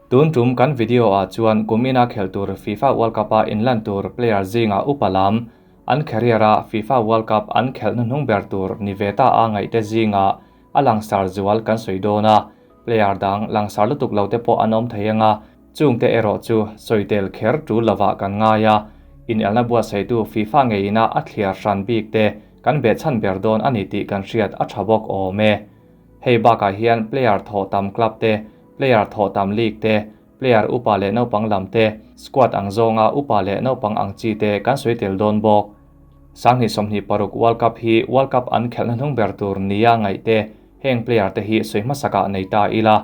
Tun tum kan video ah chuan kumina khel tur FIFA World Cup a inlan tur player zinga upa lam an career a FIFA World Cup an khelh hnuhnung ber tur ni ve ta a ngaihte zinga a langsar zual kan sawi dawn a, player dang langsar lutuk lo te pawh an awm thei anga chungte erawh chu sawi tel kher tul lovah kan ngai a, inelna buatsaihtu FIFA ngeina a thliar hran bik te kan behchhan ber dawn a ni tih kan hriat a tha bawk awm e. Hei bakah hian player thawh tam club te, player thawh tam league te, player upa leh naupang lam te, squad ang zawnga upa leh naupang ang chi te kan sawi tel dawn bawk. 2026 World Cup hi World Cup an khelhna hnung ber tur nia ngaih te heng player te hi sawi hmasakah nei ta ila.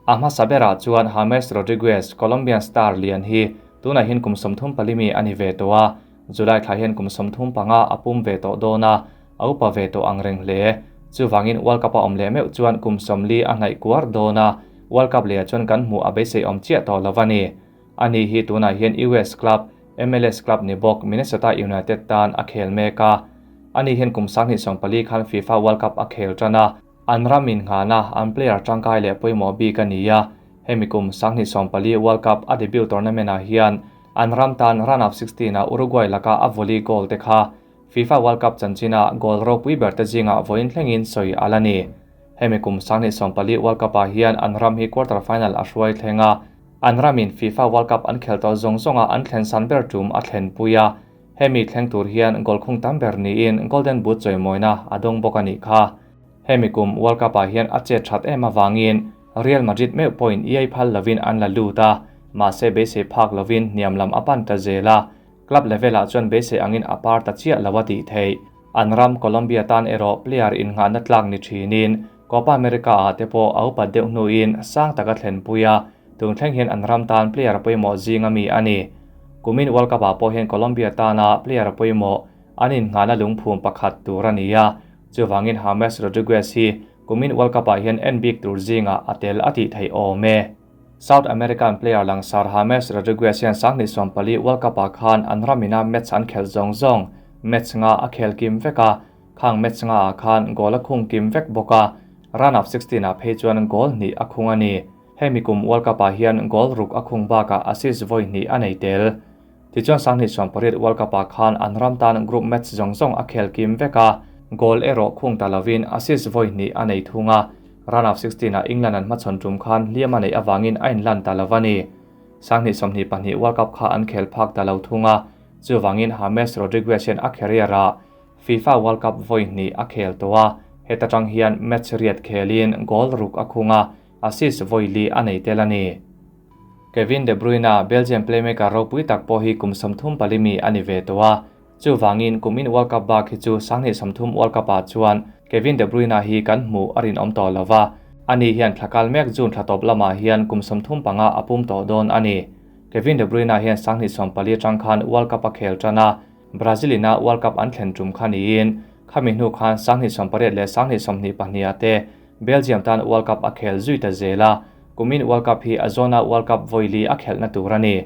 A hmasa berah chuan James Rodriguez, Colombian star lian hi tunah hian kum 34 mi a ni ve tawh a, July thla hian kum 35 a pum ve tawh dawn a, a upa ve tawh ang reng hle. Chuvangin World Cup a awm leh meuh chuan kum 40 a hnaih kuar dawn a, World Cup lehah chuan kan hmuh a beisei awm chiah tawh lo a ni. Ani hi tunah hian US club, MLS club ni bawk Minnesota United tan a khel mek a. Ani hian kum 2024 khan FIFA World Cup a khel tan a, an ram innghahna an player tangkai leh pawimawh bik a ni a. Hemi kum 2024 World Cup a debut tournament ah hian an ram tan round of 16 ah Uruguay laka a volley goal te kha FIFA World Cup chanchina goal ropui ber te zinga vawiin thlengin sawi a la ni. Hemi kum 2024 World Cup ah hian an ram hi quarter final a hruai thleng a, an ramin FIFA World Cup an khel tawh zawng zawnga an thlen san ber tum a thlen pui a. Hemi thleng tur hian goal khung tam ber niin Golden Boot chawimawina a dawng bawk a nih kha. Hemi kum World Cup ah hian a chet that em avangin Real Madrid meuh pawhin iai phal lovin an la lut a, mahse beisei phak lovin hniam lam a pan ta zel a. Club level ah chuan beisei angin a par ta chiah lo a tih theih. An ram Colombia tan erawh player innghahna tlak ni thinin Copa America ah te pawh a upat deuh hnuin sang taka thlen pui a, tun thleng hian an ram tan player pawimawh zinga mi a ni. Kumin World Cup ah pawh hian Colombia tana player pawimawh an innghahna lungphum pakhat tur a ni a, chuvangin James Rodriguez hi kumin World Cup ah hian en bik tur zingah a tel a tih theih awm e. South American player langsar James Rodriguez hian 2024 World Cup ah khan an ramina match an khelh zawng zawng match nga a khel kim vek a, khang match nga ah khan goal a khung kim vek bawk a, round of 16 ah phei chuan goal hnih a khung a ni. Hemi kum World Cup ah hian goal ruk a khung bakah assist vawi hnih a nei tel. Tichuan 2028 World Cup ah khan an ram tan group match zawng zawng a khel kim vek a, goal erawh khung ta lovin assist vawi hnih a nei thung a, round of 16 ah England an hmachhawn tum khan hliam a neih avangin a inlan ta lo a ni. 2022 World Cup kha an khel phak ta lo thung a, chuvangin James Rodriguez hian a career ah FIFA World Cup vawi hnih a khel tawh a, heta tang hian match riat khelin goal ruk a khung a, assist vawi li a nei tel a ni. Kevin De Bruyne, Belgium playmaker ropui tak pawh hi kum 34 mi a ni ve tawh a, chuvangin kumin World Cup bak hi chu 2030 World Cup ah chuan Kevin De Bruyne hi kan hmuh a rinawm tawh lo va, ani hian thlakal mek June thla tawp lamah hian kum 35 a pum tawh dawn a ni. Kevin De Bruyne hian 2024 tang khan World Cup a khel tan a, Brazil-ina World Cup an thlen tum kha niin khami hnu khan 2028 leh 2022 ah te Belgium tan World Cup a khel zui ta zel a, kumin World Cup hi a zawna World Cup vawi li a khelhna tur a ni.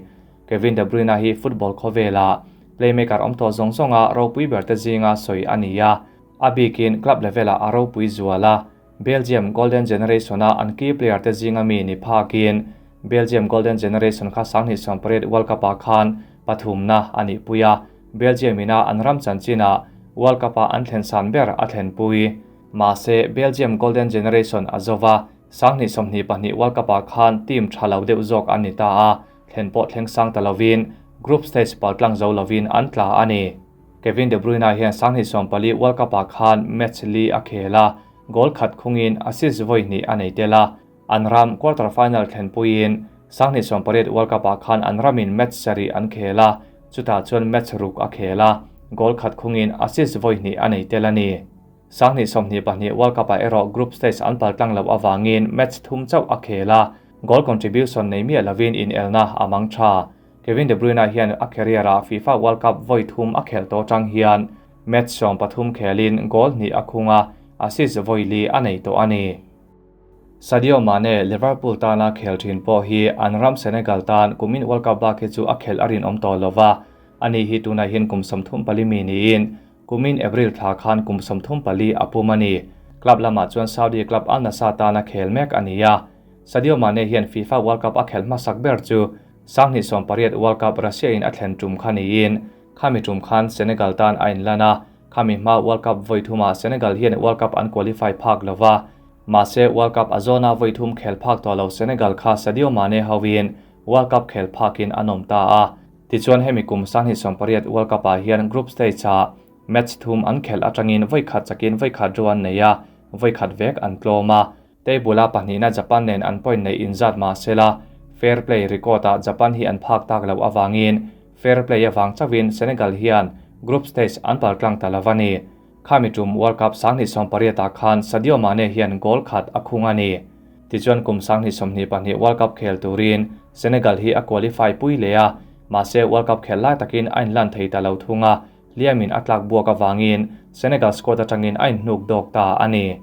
Kevin De Bruyne hi football khawvela playmaker awm tawh zawng zawnga ropui ber te zinga sawi a ni a, a bikin club level ah a ropui zual a, Belgium Golden Generation a an key player te zinga mi ni phakin Belgium Golden Generation kha 2028 World Cup ah khan pathumna a nih pui a, Belgium ina an ram chanchinah World Cup ah an thlen san ber a thlen pui. Mahse Belgium Golden Generation a zova 2022 World Cup ah khan team tha lo deuh zawk an ni ta a, thlen pawh thleng sang ta lovin group stage paltlang zo lovin an tla a ni. Kevin De Bruyne hian 2024 World Cup ah khan match li a khel a, goal khat khungin assist vawi hnih a nei tel a, an ram quarter final thlen puiin 2028 World Cup ah khan an ramin match sarih an khel a, chutah chuan match ruk a khel a, goal khat khungin assist vawi hnih a nei tel a ni. 2022 World Cup ah erawh group stage an paltlang lo awangin match thum chauh a khel a, goal contribution nei miah lovin in elna a mang tha. Kevin De Bruyne hian a career ah FIFA World Cup vawi thum a khel tawh tang hian match 13 khelin goal hnih a khung a, assist vawi li a nei tawh a ni. Sadio Mane, Liverpool tana khel thin pawh hi an ram Senegal tan kumin World Cup bak hi chu a khel a rinawm tawh lova, ani hi tunah hian kum 34 mi niin kumin April thla khan kum 34 a pum a ni. Club lamah chuan Saudi club Al Nassr tana khel mek a ni a. Sadio Mane hian FIFA World Cup a khelh hmasak ber chu 2018 World Cup Russia in a thlen tum kha niin khami tum khan Senegal tan a inlan a, khami hma World Cup vawi thumah Senegal hian World Cup an qualify phak lova, mahse World Cup a zawna vawi thum khel phak tawh lo Senegal kha Sadio Mane hoin World Cup khel phakin an awm ta a. Tichuan hemi kum 2018 World Cup ah hian group stage ah match thum an khelh atangin vawi khat chakin vawi khat draw an nei a, vawi khat vek an tlawm a. Table a pahnihna Japan nen an point nei inzat mahsela fair play record ah Japan hi an phak tak loh avangin fair play avang chauhin Senegal hian group stage an paltlang ta lo a ni. Khami tum World Cup 2018 ah khan Sadio Mane hian goal khat a khung a ni. Tichuan kum 2022 World Cup khel turin Senegal hi a qualify pui leh a, mahse World Cup khel lai takin a inlan thei ta lo thung a, hliamin a tlak buak avangin Senegal squad atangin a inhnuk dawk ta a ni.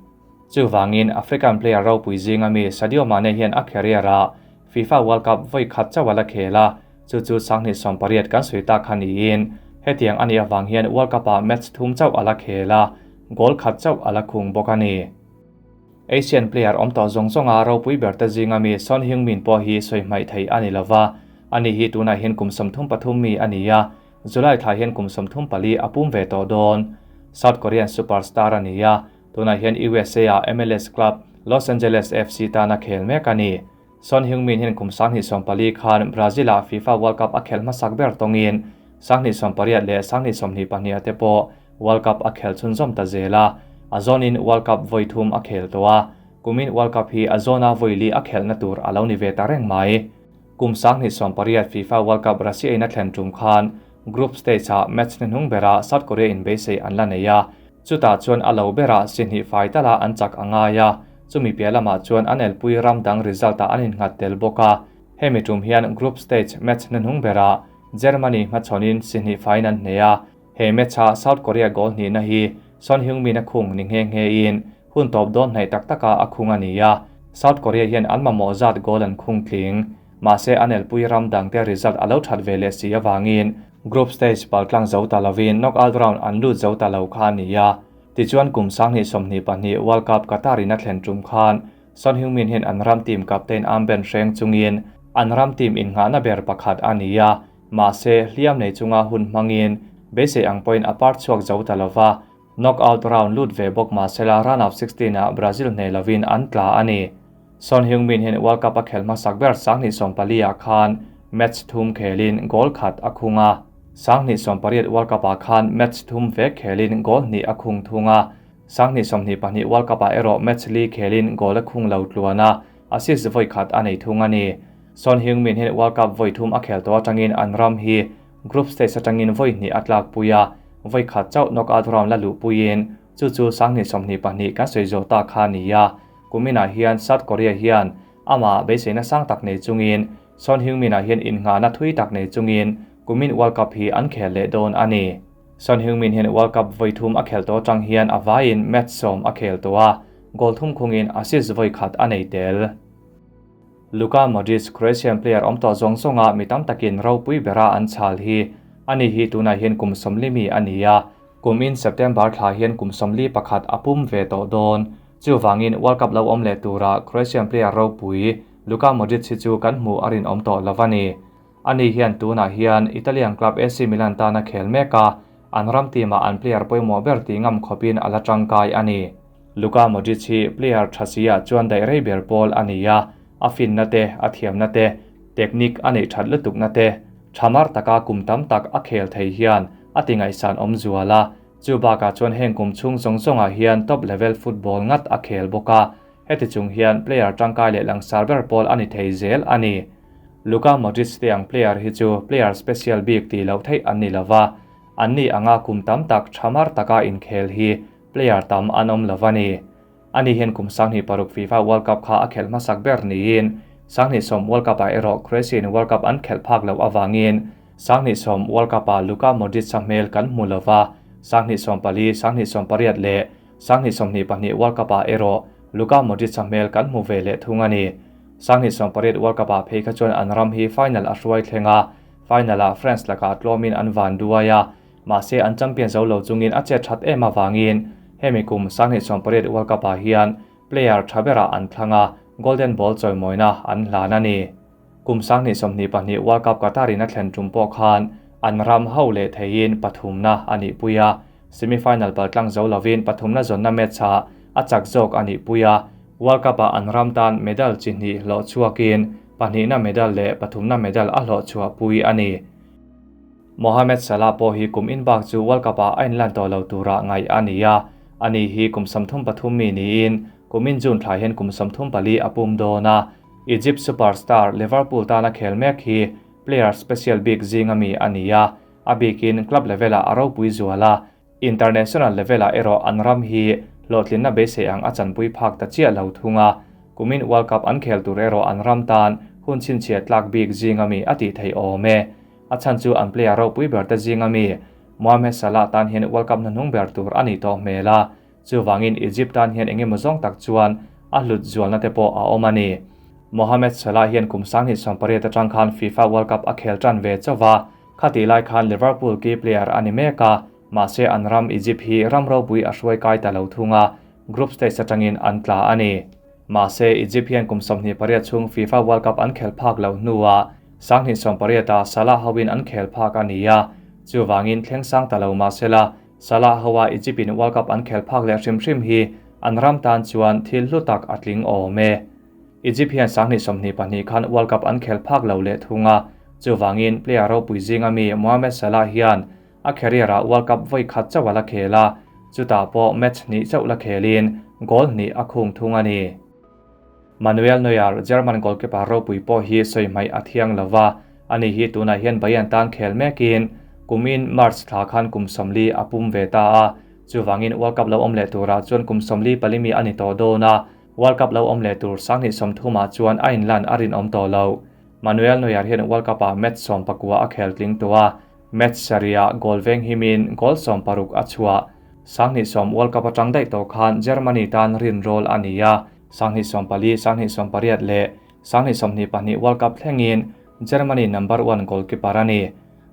Chuvangin African player ropui zinga mi Sadio Mane hian a career a FIFA World Cup vawi khat chauh a la khel a, chu chu 2018 kan sawi tak kha niin hetiang ani avang hian World Cup ah match thum chauh a la khel a, goal khat chauh a la khung bawk a ni. Asian player awm tawh zawng zawnga ropui ber te zinga mi Son Heung-min pawh hi sawi hmaih thei a ni lova, ani hi tunah hian kum 33 mi a ni a, July thla hian kum 34 a pum ve tawh dawn. South Korean superstar a ni a, tunah hian USA ah MLS club Los Angeles FC tana khel mek a ni. Son Heung-min hian kum 2024 khan Brazil ah FIFA World Cup a khel hmasak ber tawngin 2018 leh 2022 te pawh World Cup a khel chhunzawm ta zel a, a zawnin World Cup vawi thum a khel tawh a, kumin World Cup hi a zawna vawi li a khelhna tur a lo ni ve ta reng mai. Kum 2018 FIFA World Cup Russia in a thlen tum khan group stage ah match hnuhnung berah South Korea in beisei an la nei a, chutah chuan a lo berah si hnih fai tala an chak a ngai a, chumi piah lamah chuan an elpui ram dang result ah an innghat tel bawk a. Hemi tum hian group stage match hnuhnung berah Germany hmachhawnin si hnih faiin an hneh a, he match ah South Korea goal hnihna hi Son Heung-min a khung ni nghe nghe in hun tawp dawn hnaih tak taka a khung a ni a, South Korea hian an mamawh zat goal an khung tling. Mahse an elpui ram dangte result a lo that ve leh si avangin group stage paltlang zo ta lovin knockout round an lut zo ta lo kha a ni a. Tichuan kum 2022 World Cup Qatar in a thlen tum khan Son Heung-min hian an ram team captain armband hreng chungin an ram team innghahna ber pakhat a ni a, mahse hliam nei chunga hun hmangin beisei ang pawhin a part chhuak zo ta lova, knockout round lut ve bawk mahsela round of 16 ah Brazil hneh lovin an tla a ni. Son Heung-min hian World Cup a khel hmasak ber 2024 ah khan match thum khelin goal khat a khung a, 2018 World Cup ah khan match thum vek khelin goal hnih a khung thung a, 2022 World Cup ah erawh match li khelin goal a khung lo tluan a, assist vawi khat a nei thung a ni. Son Heung-min hian World Cup vawi thum a khel tawh atangin an ram hi group stage atangin vawi hnih a tlak pui a, vawi khat chauh knockout round la luh puiin chu chu 2022 kan sawi zawh ta kha a ni a. Kuminah hian South Korea hian amah beiseina sang tak nei chungin Son Heung-min ah hian innghahna thui tak nei chungin kumin World Cup hi an khel leh dawn a ni. Son Heung-min hian World Cup vawi thum a khel tawh atang hian a vaiin match sawm a khel tawh a, goal thum khungin assist vawi khat a nei tel. Luka Modric Croatian player awm tawh zawng zawnga mi tam takin ropui bera an chhal hi ani hi tunah hian kum 40 mi a ni a, kumin September thla hian kum 41 a pum ve tawh dawn. Chuvangin World Cup lo awm leh tura Croatian player ropui Luka Modric hi chu kan hmu a rinawm tawh lo a ni. Ani hian tunah hian Italian club AC Milan tana khel mek a, an ram team ah an player pawimawh ber ti ngam khawpin a la tangkai a ni. Luka Modric hi player tha si ah chuan daih rei ber pawl a ni a, a finna te, a thiamna te, technique a neih that lutukna te, thamar taka kum tam tak a khel thei hian a ti ngaihsan awm zual a, chu bakah chuan heng kum chhung zawng zawngah hian top level football ngat a khel bawk a, heti chung hian player tangkai leh langsar ber pawl a ni thei zel a ni. Luka Modric te ang player hi chu player special bik ti lo theih an ni lova, an ni anga kum tam tak thamar taka inkhel hi player tam an awm lova ni. Ani hian kum 2006 FIFA World Cup kha a khelh hmasak ber niin 2010 World Cup ah erawh Croatian World Cup an khelh phak loh awangin 2010 World Cup ah Luka Modric a hmel kan hmu lova, 2014, 2018 leh 2022 World Cup ah erawh Luka Modric a hmel kan hmu ve leh thung a ni. 2018 World Cup ah phei kha chuan an ram hi final a hruai thleng a, final ah France lakah tlawmin an van duai a, mahse an champion zo lo chungin a che that em awangin hemi kum 2018 World Cup ah hian player tha berah an thlang a, Golden Ball chawimawina an hlan a ni. Kum 2022 World Cup Qatar in a thlen tum pawh khan an ram ho leh theiin pathumna a nih pui a, semi-final paltlang zo lovin pathumna zawnna match ah a chak zawk a nih pui a, World Cup ah an ram tan medal chi hnih hlawh chhuakin pahnihna medal leh pathumna medal a hlawh chhuah pui a ni. Mohamed Salah pawh hi kum in bak chu World Cup ah a inlan tawh lo turah ngaih a ni a, ani hi kum 33 mi niin kum in June thla hian kum 34 a pum dawn a, Egypt superstar Liverpool tana khel mek hi player special bik zinga mi a ni a, a bikin club level-ah a ropui zual a, international level-ah erawh an ram hi hlawhtlinna beisei ang a chanpui phak ta chiah lo thung a, kumin World Cup an khel tur erawh an ram tan hun chhinchhiah tlak bik zinga mi a tih theih awm e. A chhan chu an player ropui ber te zinga mi Mohamed Salah tan hian World Cup hnahnung ber tur a nih tawh hmel a, chuvangin Egypt tan hian eng emaw zawng tak chuan a hlut zualna te pawh a awm a ni. Mohamed Salah hian kum 2018 atang khan FIFA World Cup a khel tan ve chauh va, khatih lai khan Liverpool key player a ni mek a, mahse an ram Egypt hi ram ropui a hruai kai ta lo thung a, group stage atangin an tla a ni. Mahse Egypt hian kum 28 chhung FIFA World Cup an khel phak lo hnuah 2018 a Salah hoin an khel phak a ni a, chuvangin thleng sang ta lo mahsela Salah hoa Egypt in World Cup an khel phak leh hrim hrim hi an ram tan chuan thil hlu tak a tling awm e. Egypt hian 2022 khan World Cup an khel phak lo leh thung a, chuvangin player ropui zinga mi Mohamed Salah hian a career ah World Cup voi khat chauh a la khel a, chutah pawh match hnih chauh la khelin goal hnih a khung thung a ni. Manuel Neuer, German goalkeeper ropui pawh hi sawi hmaih a thiang lova, ani hi tunah hian Bayern tan khel mekin kumin March thla khan kum 40 a pum ve ta a, chuvangin World Cup lo awm leh turah chuan kum 44 mi a ni tawh dawn a, World Cup lo awm leh tur 2030 ah chuan a inlan a rinawm tawh lo. Manuel Neuer hian World Cup ah match 19 a khel tling tawh a, match sarih goal veng himin goal 16 a chhuah. 2010 World Cup atang daih tawh khan Germany tan rin rol a ni a, 2014, 2018 leh 2022 World Cup thlengin Germany number 1 goalkeeper a ni.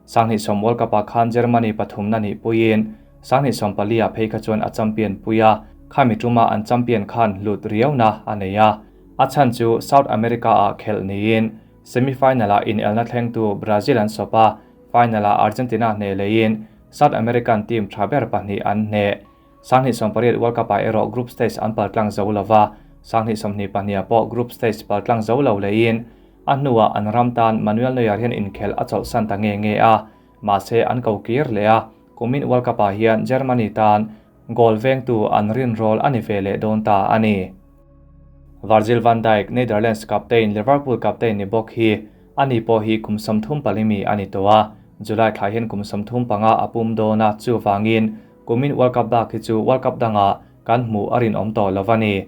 2010 World Cup ah khan Germany pathumna nih puiin 2014 ah phei kha chuan a champion puia, khami tuma an champion khan hlut riauna a nei a. A chhan chu South America ah khelh niin semi-final ah in elna thleng tu Brazil an sawpa, final ah Argentina hne leiin South American team tha ber pahnih an hne. 2018 World Cup ah erawh group stage an paltlang zo lova, 2022 pawh group stage paltlang zo lo leiin a hnuah an ram tan Manuel Neuer hian inkhel a chawlh san ta nge nge a, mahse an ko kir leh a, kumin World Cup ah hian Germany tan goal vengtu an rin rol a ni ve leh dawn ta a ni. Virgil van Dijk, Netherlands captain, Liverpool captain ni bawk hi ani pawh hi kum 34 mi a ni tawh a, July thla hian kum 35 a pum dawn a, chuvangin kumin World Cup bak hi chu World Cup danga kan hmu a rinawm tawh lo a ni.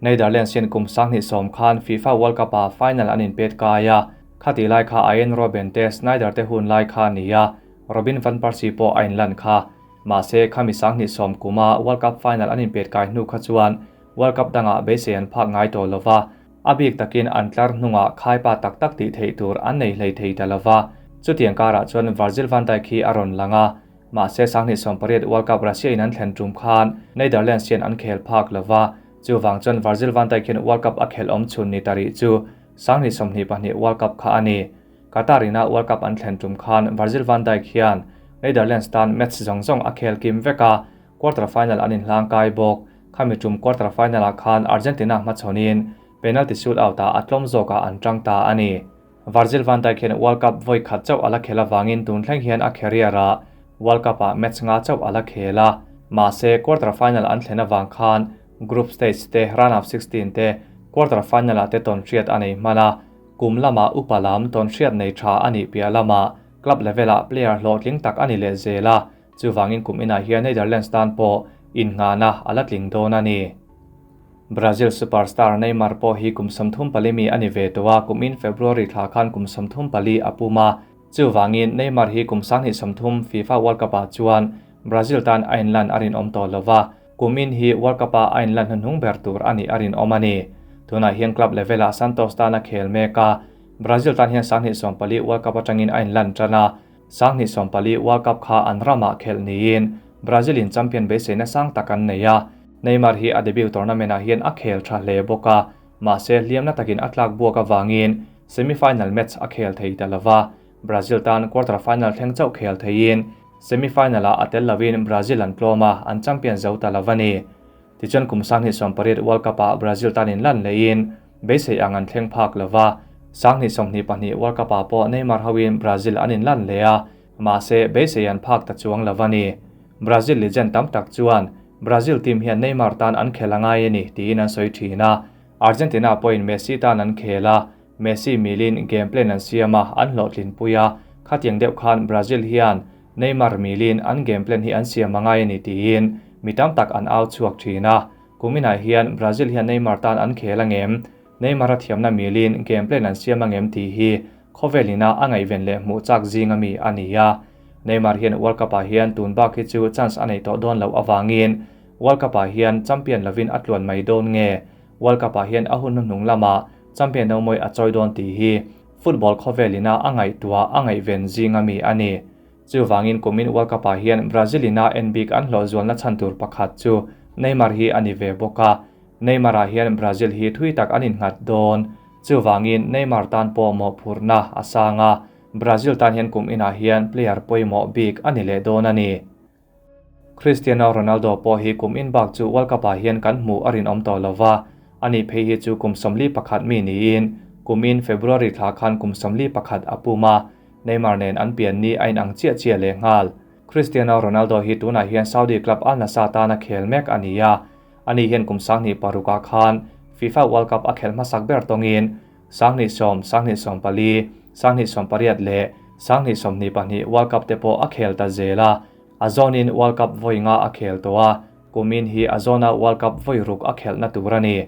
Netherlands hian kum 2010 khan FIFA World Cup ah final an inpet kai a, khati lai kha Arjen Robben te Sneijder te hun lai kha ni a, Robin van Persie pawh a inlan kha. Mahse khami 2010 kuma World Cup final an inpet kai hnu kha chuan World Cup danga beisei an phak ngai tawh lova, a bik takin an tlar hnungah khaipa tak tak tih theih tur an nei hlei thei ta lova, chutiang karah chuan Virgil van Dijk hi a rawn lang a, mahse 2018 World Cup Russia in an thlen tum khan Netherlands hian an khel phak lova, chuvang chuan Virgil van Dijk hian World Cup a khel awm chhun ni tari chu 2022 World Cup kha a ni. Qatar ina World Cup an thlen tum khan Virgil van Dijk hian Netherlands tan match zawng zawng a khel kim vek a, quarter final an inhlang kai bawk. Khami tum quarter final ah khan Argentina hmachhawnin penalty shootout ah a tlawm zawkah an tang ta a ni. Virgil van Dijk hian World Cup voi khat chauh a la khel awangin tun thleng hian a career ah World Cup ah match nga chauh a la khel a, mahse quarter final an thlen awang khan group stage te round of 16 te quarter final ah te tawn hriat a nei hman a, kum lama upa lam tawn hriat nei tha a nih piah lama club level ah player hlawhtling tak a ni leh zel a, chuvangin kum inah hian Netherlands tan pawh inngahna a la tling dawn a ni. Brazil superstar Neymar pawh hi kum 34 mi a ni ve tawh a, kumin February thla khan kum 34 a pum a, chuvangin Neymar hi kum 2030 FIFA World Cup ah chuan Brazil tan a inlan a rinawm tawh lova, kumin hi World Cup ah a inlan hnuhnung ber tur a nih a rinawm a ni. Tunah hian club level ah Santos tan a khel mek a, Brazil tan hian 2024 World Cup atangin a inlan tan a, 2024 World Cup kha an ramah khelh niin Brazil in champion beiseina sang tak an nei a. Neymar hi a debut tournament ah hian a khel tha hle bawk a, Mahse hliam na takin a tlak buak avangin semi-final match a khel thei ta lova, Brazil tan quarter-final thleng chauh khel theiin semi-final-ah a tel lovin Brazil an tlawm a, an champion zo ta lo a ni. Tichuan kum 2018 World Cup-ah Brazil tan inlan lehin beisei ang an thleng phak lova, 2022 World Cup-ah pawh Neymar hoin Brazil an inlan leh a, mahse beisei an phak ta chuang lo a ni. Brazil legend tam tak chuan Brazil team hian Neymar tan an khel a ngai a ni tiin an sawi thin a, Argentina pawhin Messi tan an khel a, Messi milin game plan an siam a, an hlawhtlinpui a, khatiang deuh khan Brazil hian Neymar milin an game plan hi an siam a ngai a ni tiin mi tam tak an au chhuak thin a, kuminah hian Brazil hian Neymar tan an khel a ngem, Neymar a thiamna milin game plan an siam a ngem tih hi khawvelina a ngaihven leh hmuh chak zinga mi a ni a. Neymar hian World Cup ah hian tun bak hi chu chance a nei tawh dawn loh avangin World Cup ah hian champion lovin a tluan mai dawn nge World Cup ah hian a hun hnuhnung lamah champion no mawi a chawi dawn tih hi football khawvelina a ngaihtuah a ngaihven zinga mi a ni. Chuvangin kumin World Cup ah hian Brazil ina en bik an hlawh zualna chhan tur pakhat chu Neymar hi a ni ve bawk a, Neymar ah hian Brazil hi thui tak an innghat dawn. Chuvangin Neymar tan pawh mawhphurhna a sang a, Brazil tan hian kum inah hian player pawimawh bik a ni leh dawn a ni. Cristiano Ronaldo pawh hi kum in bak chu World Cup ah hian kan hmuh a rinawm tawh lo va, ani phei hi chu kum 41 mi niin kum in February thla khan kum 41 a pum a, Neymar nen an pian ni a inang chiah chiah leh nghal. Cristiano Ronaldo hi tunah hian Saudi club Al Nassr tana khel mek a ni a, ani hian kum 2006 ah khan FIFA World Cup a khelh hmasak ber tawngin 2010, 2014, 2018 leh 2022 World Cup te pawh a khel ta zel a, a zawnin World Cup vawi nga a khel tawh a, kumin hi a zawna World Cup vawi ruk a khelhna tur a ni.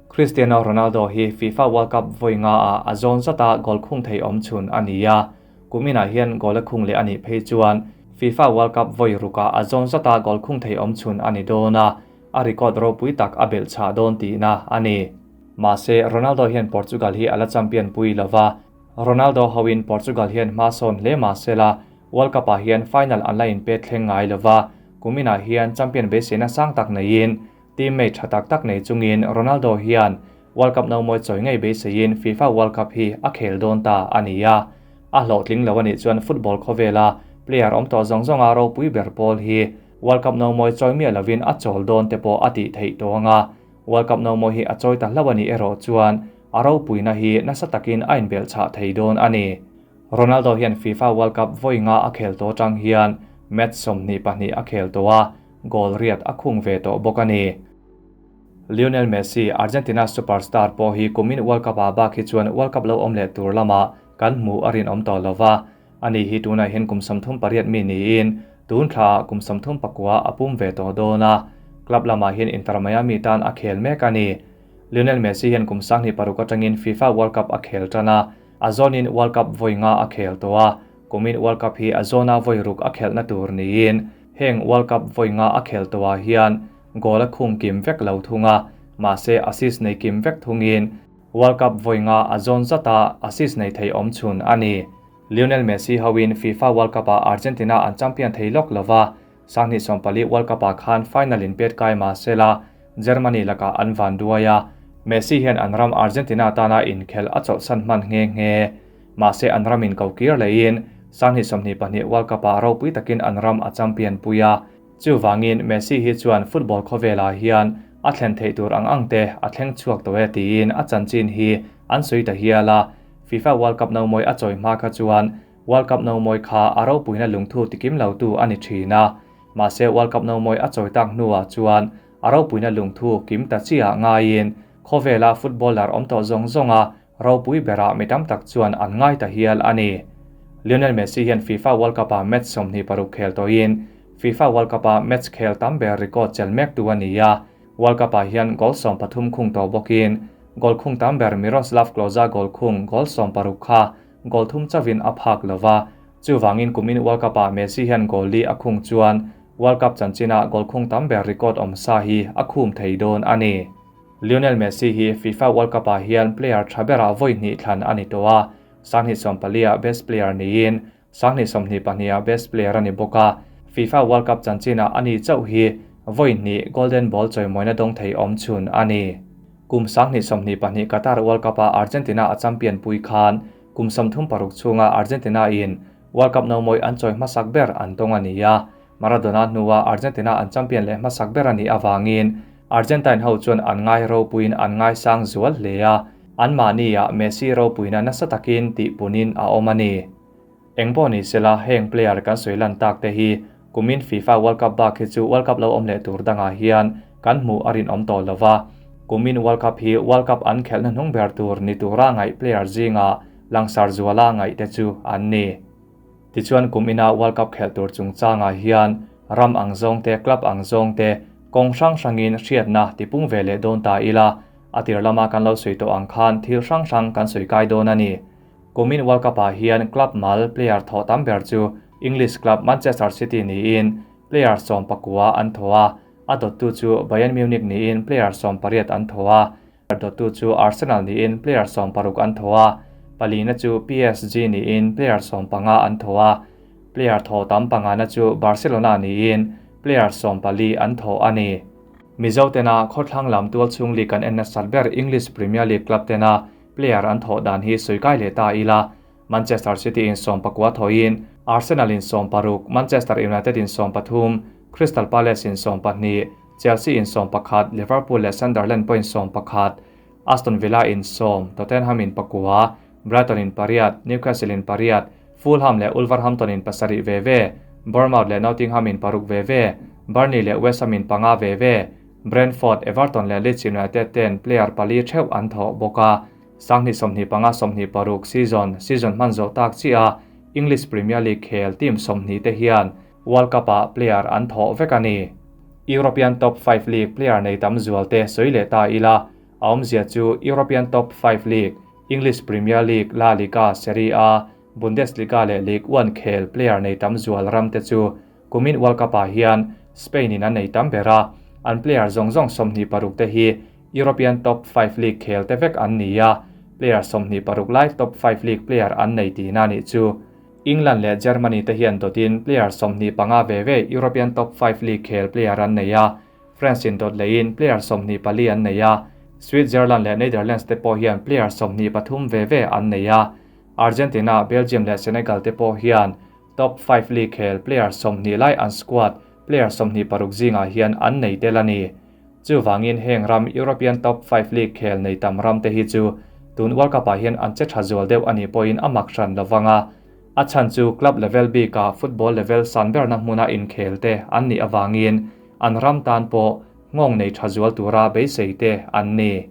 Cristiano Ronaldo hi FIFA World Cup vawi nga ah a zawn zata goal khung thei awm chhun a ni a, kuminah hian goal a khung leh a nih phei chuan FIFA World Cup vawi rukah a zawn zata goal khung thei awm chhun a ni dawn a, a record ropui tak a belh chhah dawn tihna a ni. Mahse, Ronaldo hian Portugal hi a la champion pui lova, Ronaldo hoin Portugal hian hma sawn hle mah sela, World Cup ah hian final an la inpe thleng ngai lova, kuminah hian champion beiseina sang tak neiin teammate tha tak tak nei chungin Ronaldo hian World Cup no mawi chawi ngei beiseiin FIFA World Cup hi a khel dawn ta a ni a. A hlawhtling lo a nih chuan football khawvela player awm tawh zawng zawnga ropui ber pawl hi World Cup no mawi chawi miah lovin a chawl dawn te pawh a tih theih tawh ang a. World Cup no mawi hi a chawi ta hlauh a nih erawh chuan a ropuina hi nasa takin a inbelh chhah thei dawn a ni. Ronaldo hian FIFA World Cup vawi nga a khel tawh atang hian match 22 a khel tawh a, goal riat a khung ve tawh bawk a ni. Lionel Messi, Argentina superstar pawh hi kumin World Cup ah bak hi chuan World Cup lo awm leh tur lamah kan hmuh a rinawm tawh lova, ani hi tunah hian kum 38 mi niin tun thlaah kum 39 a pum ve tawh dawn a, club lamah hian Inter Miami tan a khel mek a ni. Lionel Messi hian kum 2006 atangin FIFA World Cup a khel tan a, a zawnin World Cup vawi nga a khel tawh a, kumin World Cup hi a zawna vawi ruk a khelhna tur niin heng World Cup vawi nga a khel tawhah hian goal a khung kim vek lo thung a, mahse assist nei kim vek thungin World Cup vawi nga a zawn zata assist nei thei awm chhun a ni. Lionel Messi hoin FIFA World Cup ah Argentina an champion thei lawk lova, 2014 World Cup ah khan final in pet kai mah sela Germany lakah an van duai a, Messi hian an ram Argentina tana inkhel a chawlhsan hman nghe nghe. Mahse an ramin ko kir leiin 2022 World Cup ah ropui takin an ram a champion pui a, chuvangin Messi hi chuan football khawvelah hian a thlen theih tur ang ang te a thleng chhuak tawh e tiin a chanchin hi an sawi ta hial a. FIFA World Cup no mawi a chawi hma kha chuan World Cup no mawi kha a ropuina lungthu tikim lo tu a ni thin a, mahse World Cup no mawi a chawi tak hnuah chuan a ropuina lungthu kim ta chiah ngaiin khawvela footballer awm tawh zawng zawnga ropui berah mi tam tak chuan an ngai ta hial a ni. Lionel Messi hian FIFA World Cup ah match 26 khel tawhin FIFA World Cup ah match khel tam ber record chel mek tu a ni a, World Cup ah hian goal 13 khung tawh bawkin goal khung tam ber Miroslav Klose goal khung goal 16 kha goal thum chawin a phak lova, chuwangin kumin World Cup ah Messi hian goal li a khung chuan World Cup chanchina goal khung tam ber record awm sa hi a khum thei dawn a ni. Lionel Messi hi FIFA World Cup ah hian player tha berah vawi hnih thlan a ni tawh a, 2014 ah best player niin 2022 ah best player a ni bawk a, FIFA World Cup chanchina ani chauh hi vawi hnih Golden Ball chawimawina dawng thei awm chhun a ni. Kum 2022 Qatar World Cup-a Argentina a champion pui khan kum 36 chhunga Argentina in World Cup nomawi an chawi hmasak ber an tawng a ni a. Maradona hnua Argentina an champion leh hmasak ber a nih avangin Argentine ho chuan an ngai ropuiin an ngaisang zual hle a, anmahniah Messi ropuina nasa takin tih punin a awm a ni. Eng pawh ni sela, heng player kan sawi lan tak te hi kumin FIFA World Cup bak hi chu World Cup lo awm leh tur dangah hian kan hmuh a rinawm tawh lo va. Kumin World Cup hi World Cup an khelhna hnung ber tur ni tura ngaih player zinga langsar zuala ngaih te chu an ni. Tichuan kumina World Cup khelh tur chungchangah hian ram ang zawng te, club ang zawng te kawng hrang hrangin hriatna tipung ve leh dawn ta ila, a tir lama kan lo sawi tawh ang khan thil hrang hrang kan sawi kai dawn a ni. Kumin World Cup-ah hian club mal player thawh tam ber chu English club Manchester City niin player 19 an thaw a, a dawttu chu Bayern Munich niin player 18 an thaw a, dawttu chu Arsenal niin player 16 an thaw a, palina chu PSG niin player 15 an thaw a, player thaw tam pangana chu Barcelona niin player 14 an thaw a ni. Mizo tena khawthlang lam tual chhung league kan en nasat ber English Premier League club tena player an thawh dan hi sawi kai leh ta ila, Manchester City in 19 thawhin Arsenal in 16, Manchester United in 13, Crystal Palace in 12, Chelsea in 11, Liverpool leh Sunderland pawhin 11, Aston Villa in 10, Tottenham in 9, Brighton in 8, Newcastle in 8, Fulham leh Wolverhampton in 7 ve ve, Bournemouth leh Nottingham in 6 ve ve, Burnley leh West Ham in 5 ve ve, Brentford, Everton leh Leeds United ten player pali theuh an thawh bawk a. 2025-26 season season hman zawh tak chiah a English Premier League khel team 20 te hian World Cup-ah player an thawh vek a ni. European Top 5 League player nei tam zual te sawi leh ta ila, a awmzia chu European Top 5 League, English Premier League, La Liga, Serie A, Bundesliga leh Ligue 1 khel player nei tam zual ram te chu kumin World Cup-ah hian Spain in an nei tam ber a, an player zawng zawng 26 te hi European Top 5 League khel te vek an ni a, player 26 lai Top 5 League player an nei tihna nih chu. England leh Germany te hian dawtin player 25 ve ve European Top 5 League khel player an nei a, France in dawt lehin player 24 an nei a, Switzerland leh Netherlands te pawh hian player 23 ve ve an nei a, Argentina, Belgium leh Senegal te pawh hian Top 5 League khel player 20 lai an squad player 26 zingah hian an nei tel a ni. Chuwangin heng ram European Top 5 League khel nei tam ram te hi chu tun World Cup-ah hian an che tha zual deuh ani pawhin a mak hran lovanga. A chhan chu club level bika football level san berna hmuna inkhel te an nih awangin an ram tan pawh ngawng nei tha zual tura beisei te an ni.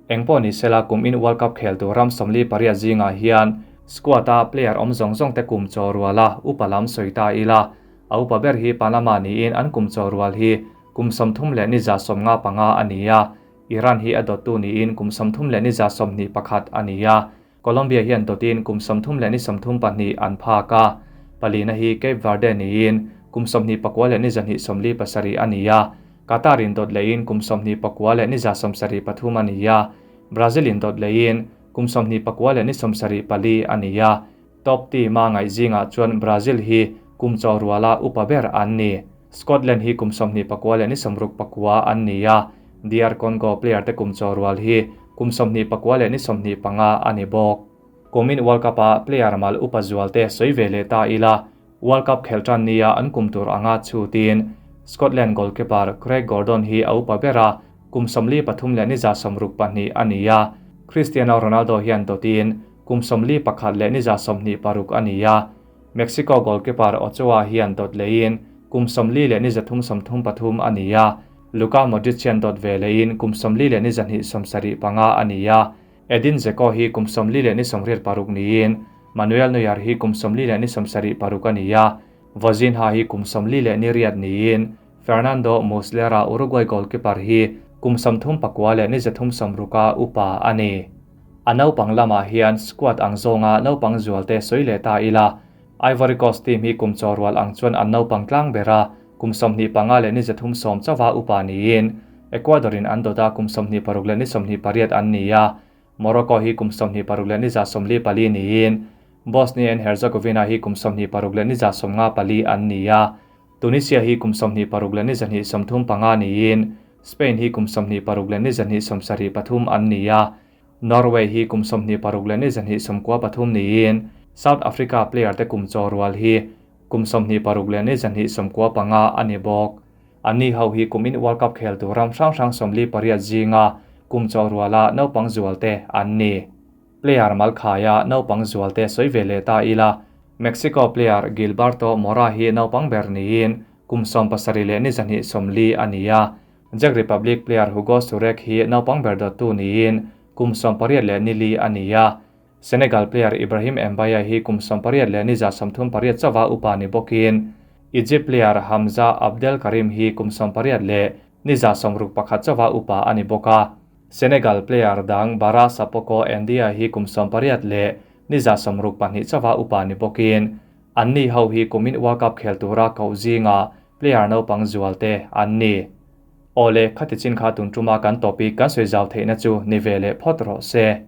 Engpawh ni sela kum in World Cup khel tur ram 48 zingah hian squad-a player awm zawng zawng te kum chaw ruala upa lam sawi ta ila. A upa ber hi Panama niin an kum chaw rual hi kum 30 leh ni 55 a ni a. Iran hi a dawttu niin kum 30 leh ni 21 a ni a. Colombia hian dawtin kum 30 leh ni 32 an phak a. Palina hi Cape Verde niin kum 24 leh ni 27 a ni a. Qatar in dawt lehin kum 24 leh ni 73 a ni a. Brazil in dawt lehin kum 24 leh ni 74 a ni a. Top team a ngaih zingah chuan Brazil hi kum chaw ruala upa ber an ni. Scotland hi kum 24 leh ni 69 an ni a. DR Congo player te kum chaw rual hi kum 24 leh ni 25 a ni bawk. Kumin World Cup-a player mal upa zual te sawi ve leh ta ila. World Cup khel tan nia an kum tur anga chutin Scotland goalkeeper Craig Gordon hi a upa bera kum 43 leh ni 62 a ni a. Cristiano Ronaldo hian dawtin kum 41 leh ni 26 a ni a. Mexico goalkeeper Ochoa hian dawt lehin kum 40 leh ni 33 a ni a. Luka Modric hian dawt ve lehin kum 40 leh ni 75 a ni a. Edin Dzeko hi kum 40 leh ni 86 niin Manuel Neuer hi kum 40 leh ni 76 a ni a. Vozinha hi kum 40 leh ni riat niin Fernando Muslera Uruguay goalkeeper hi kum 34 leh ni 360 upa a ni. A naupang lamah hian squad ang zawnga naupang zual te sawi leh ta ila. Ivory Coast team hi kum chaw rual ang chuan an naupang tlang bera kum 25 leh ni 30 chawa upa niin Ecuador in an dawta kum 26 leh ni 28 an ni a. Morocco hi kum 26 leh ni 44 niin Bosnia and Herzegovina hi kum 26 leh ni 54 an ni a. Tunisia hi kum 26 leh ni 35 niin Spain hi kum 26 leh ni 273 an ni a, Norway hi kum 26 leh ni 293 niin South Africa player te kum chaw rual hi kum 26 leh ni 295 a ni bawk. Anni ho hi kumin World Cup khel tur ram hrang hrang 48 zinga kum chaw ruala naupang zual te an ni. Player mal khaia naupang zual te sawi ve leh ta ila, Mexico player Gilberto Mora hi naupang ber niin kum 17 leh ni 240 a ni a. Czech Republic player Hugo Surek hi naupang ber dawttu niin kum 80 leh ni li a ni a. Senegal player Ibrahim Mbaye hi kum 80 leh ni 38 chawa upa ni bawkin Egypt player Hamza Abdel Karim hi kum 80 leh ni 61 chawa upa ani bawk a. Senegal player dang Bara Sapoko Ndia hi kum 80 leh ni 62 chawa upa ni bawkin anni ho hi kumin World Cup khel tura ko zinga player naupang zual te an ni. Ole khati chin kha tun tuma kan topic kan soi zau theina chu ni vele phot ro se.